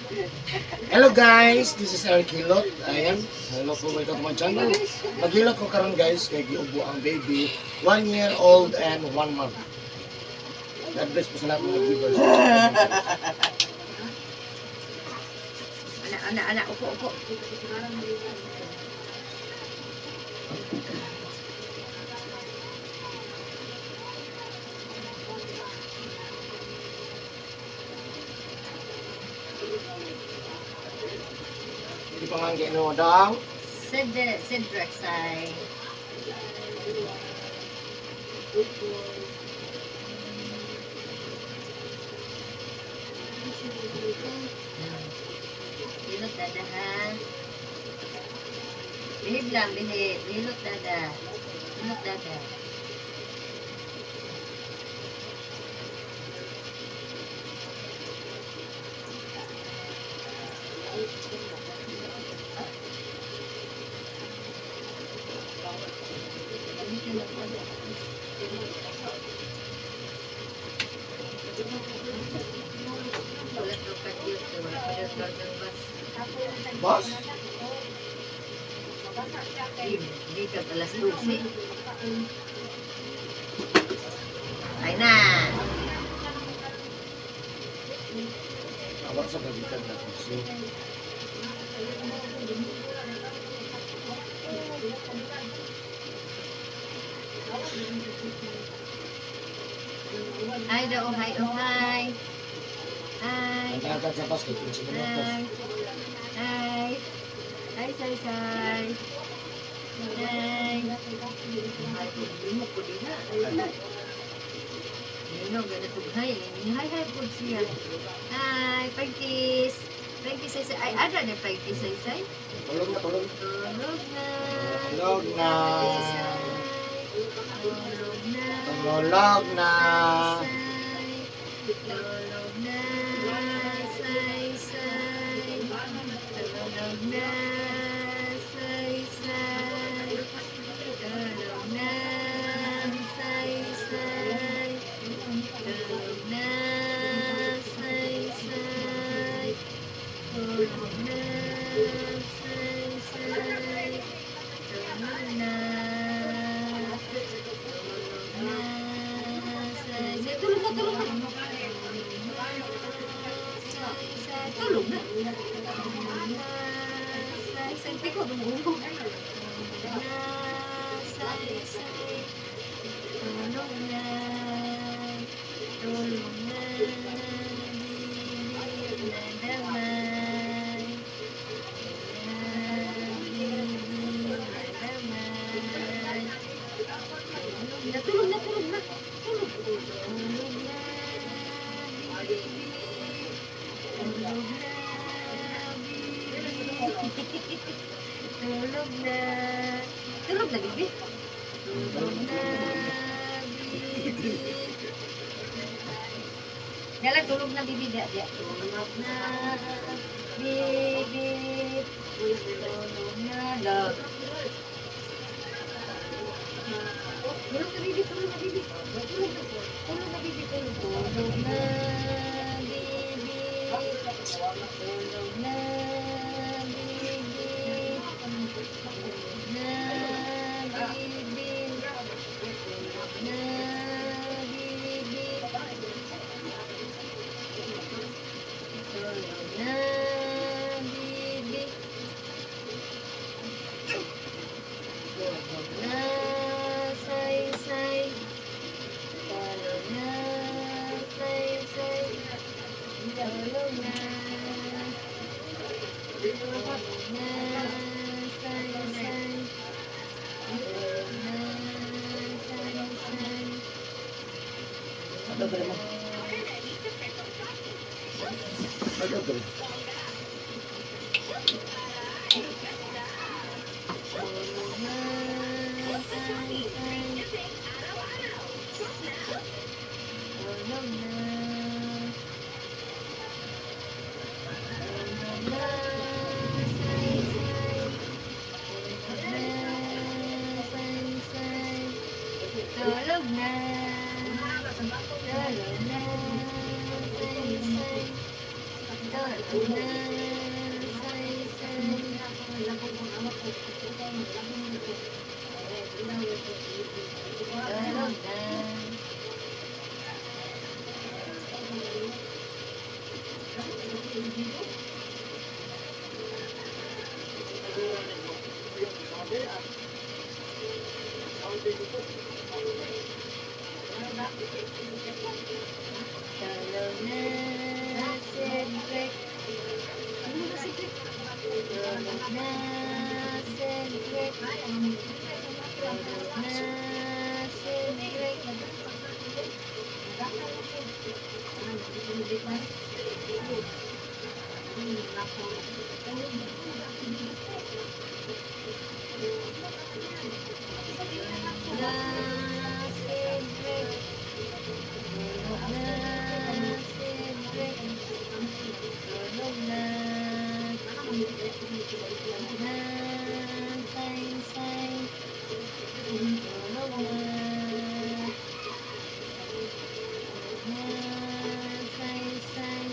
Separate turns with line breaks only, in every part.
Hello guys, this is Eric Hilot. Ayan, hello po, welcome to my channel. Maghilot ko karon guys, kay giubo ang baby, 1 year old and 1 month. God bless po sa lahat mga viewers.
Ana, ana, ana, upo, upo.
Hindi pa nga ang ginuodang.
Sid, Sidrex ay. Hilot dada ha. Bihib lang, bihib. Hilot dada. Hilot dada. Wala to ka-cute. Wala pa daw kargang bus.
Boss?
Hindi ka alas 12. Ay na.
Awa sa kagitan na so.
Hi daw, hi, oh, hi. Hi.
Ang tangkad sa bus kay 15 minutos.
Hi. Hi. Hi, say, say. Hi. Hi, mo ko din na. Nino, ganito hi. Hi, hi po siya. Hi, pagkis. Pagkis, say, say. Ay, ada na pagkis, say, say.
Tulog na, tulog.
Tulog na.
Tulog na.
Tulog na.
Tulog na.
Tulog na. Say, say. Tulog na. Say, say. Tulog na. Say, say. Tulog na. Say, say. Tulog na. Say, say. Tulog na. Tulog na. Say, say. Tulog na, tulog na. Say, say. Tulog na. Tulog na. Say, say. Tiko, tumubo. Tulog na. Say, say. Tulog na. Tulog na. Bibig na damay. Tulog na, tulog na, tulog na. Tulog, tulog na, baby. Tulog na, baby. Tulog na. Tulog na, baby. Tulog na, baby. Dala, tulog na, baby. Dia, dia. Tulog na, baby. Tulog na, love. Tulog na, baby. Tulog na, baby. Tulog na. Tulog na, baby. Tulog. Tulog na, baby. Tulog na, baby. Tulog na, baby. Tulog na, baby. Tulog na, baby. Tulog na, say, say. Tulog na, say, say. Tulog na. Tulog na, say, say. Tulog na, say, say.
Ano ba mo? Ano ba?
Tulog na, say, say. Tulog na. Tulog na, say, say. Tulog na, say, say. Tulog na. Tulog na, say, say. Tulog na, say, say. Tulog na. Tulog na, Cedric. Tulog na, Cedric. Tulog na, Cedric. Tulog na, Cedric. Na, Cedric. Tulog na, Cedric. Tulog na. Tulog na, say, say. Tulog na. Tulog na, say, say.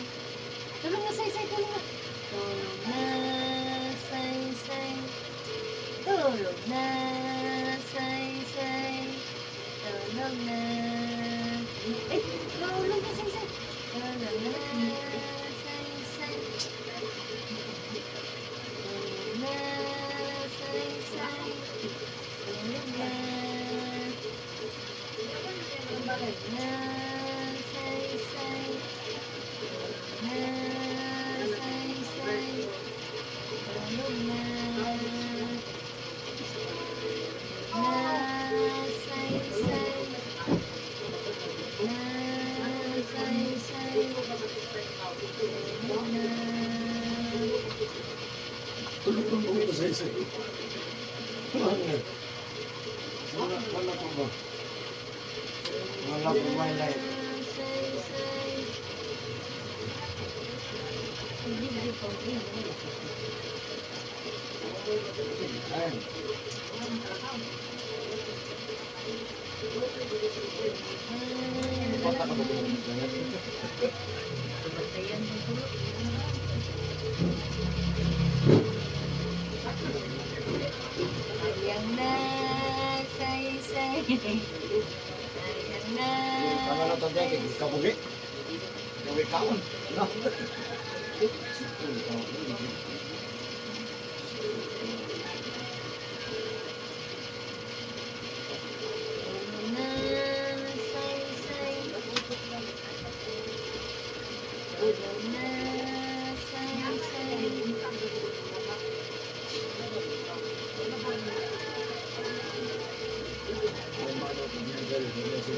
Tulog na, say, say. Tulog na. Tulog na, say, say. Tulog na, say, say. Tulog na. Eh, tulog na, say, say. Tulog na, say, say. Tulog na, say, say. Tulog na. Tulog na, say, say. Tulog na, say, say. Tulog na. Na, say, say. Na, say, say. Tulog na.
Tulog ng buhay sa isa. Wala. Wala, wala ko ba? Wala ko ba light?
Say, say. Hindi pa.
Ayan. Bata ka ba ba?
Bantayan mo tulog. Sayang na, say, say. Sayang na.
Tama na ito dyan, kay kabugi. Gawi kaon. Ano?
Tulog na, say, say. Tulog na, say, say.
Kung paano ito dyan, sir, hindi siya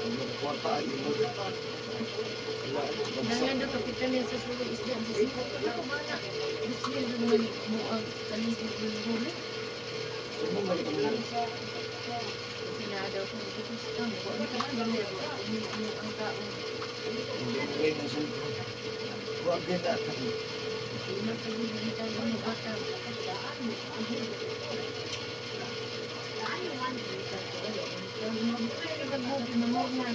yung kwarta ay imo. Wala, bagsak.
Nangan daw kapital yan sa sulod isda sa sipot. Bismil doon naman mo ang kaligid ng huli.
Sumbong balik kami na.
Kasi na daw kung ito sa mo. Ang tao ang tao.
Hindi ko rin ang cellphone. Huwag din natin.
Hindi sa gulong tayo mo bata. Na.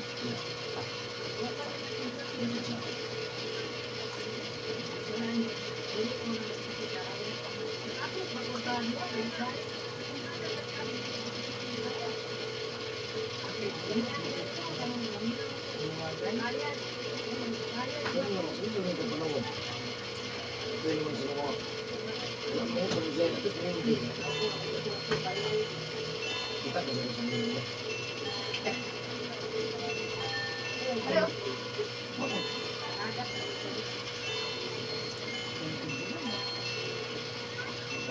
Sino naman ito panawag? Ito naman sila mga. Wala mo kung dyan. Ito sa hindi. Kita kasi sa mga.
Hello.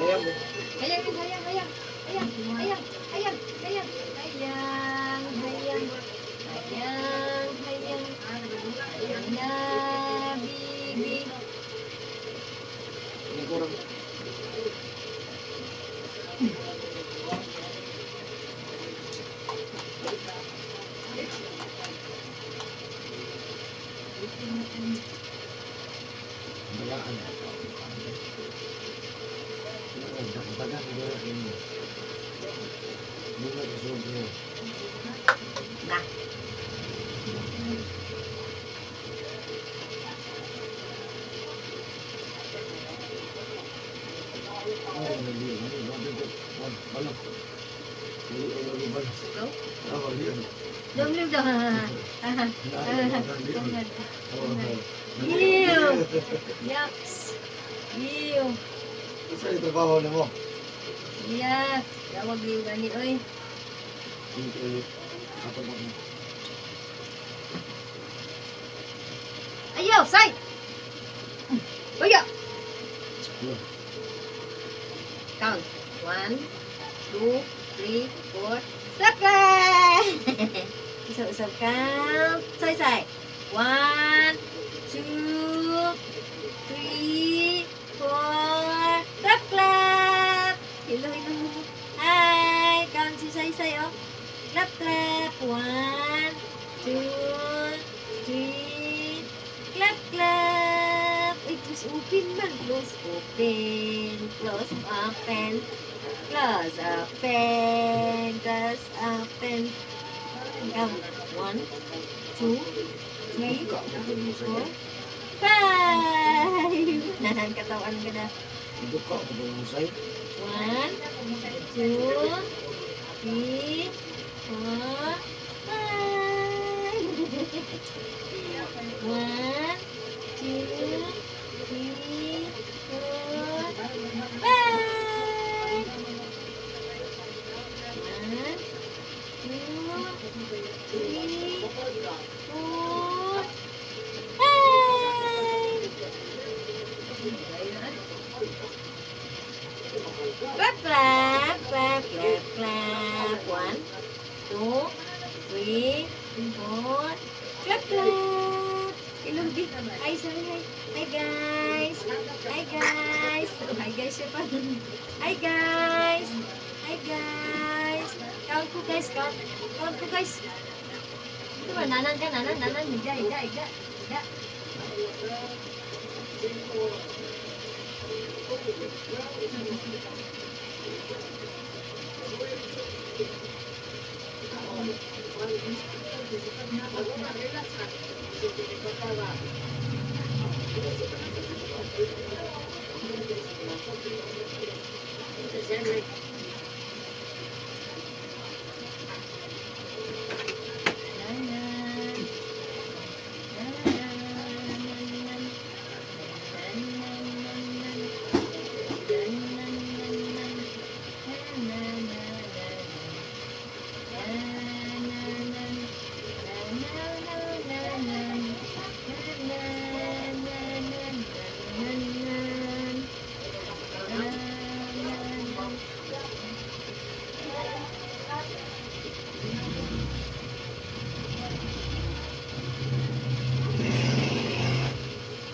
Ayan mo.
Hayang, hayang, hayang, hayang, hayang, hayang, hayang, hayang, hayang, hayang, hayang, hayang na, bibi.
Hindi ko rin. Bayaan. Dagdagan ko rin. Hindi na kasunod niya.
Na.
Oh, naliw. One, balok. Liw, balok.
Go.
Oh, liw.
Dumlim daw.
Oh,
Ew. Yucks. Ew.
Isa yung trabaho na mo.
Yuck. Tawag yung gani, oy.
Ako ba?
Ayaw, say! Baya! Count. One, two, three, four. Clap, clap! Usap-usap count. Say, say. One, two, three, four. Clap, clap! Hello, hello. Hi! Count si Say, say, oh. Clap, clap. One, two, three. Clap, clap. Uy, close open man. Close open. Close open. Close open. Close open. Count. One, two, three, four, five. Katawan ka na.
Duka ko ba mo say?
One, two, three, four, five. One, two, three, four, five. One, two, three, four, five. Clap, clap, clap, clap, clap. One, two, three, four. Clap, clap. Hello, di. Hi, sorry, hi. Hi, guys. Hi, guys. Oh, hi, guys. Siya pa. Hi, guys. Hi, guys. Count ko, guys. Count. Count ko, guys. Ito ba? Nanan ka, nanan, nanan. Higa, higa, higa. Higa. Nanan. Nanan, nanan. Nanan, nanan. Nanan, nanan. Nanan, nanan. Nanan. Nanan, nanan. Nanan, nanan. Nanan.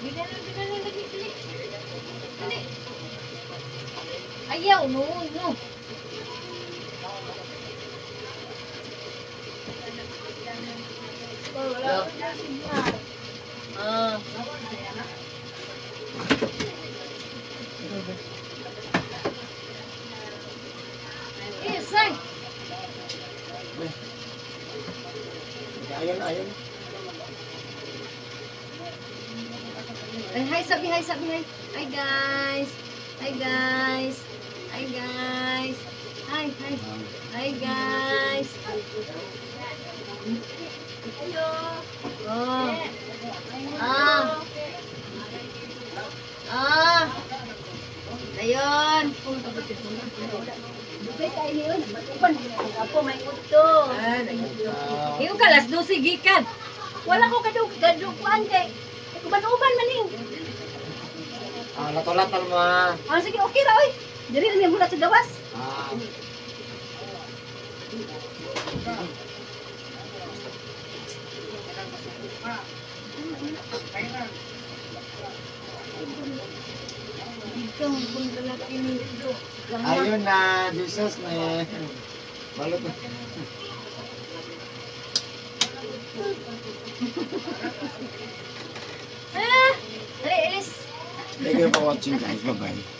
Bigyan na, bigyan na, dali, dali. Dali. Ayaw, no, no. Ah. Eh, say.
Ayon, ayon.
Ay, hi, sabi, hi, sabi, hi. Hi, guys. Hi, guys. Hi, guys. Hi, hi. Hi, guys.
Hello.
Oh. Ah. Ah. Ayun.
Dugay kayo niyon. Matupan. Ako may udto.
Ah, Iyo ka, las 12 gikan.
Wala ko kadug kadukuan kay uban-uban maning.
Ah, latolatan mo ah.
Ah, sige, okay ra oy. Diri lang muna sa gawas.
Ah.
Ikaw, kung lalaki nito.
Ayun na, Jesus na. Balot na.
Ah! Dali, alis.
Thank you for watching, guys. Bye-bye.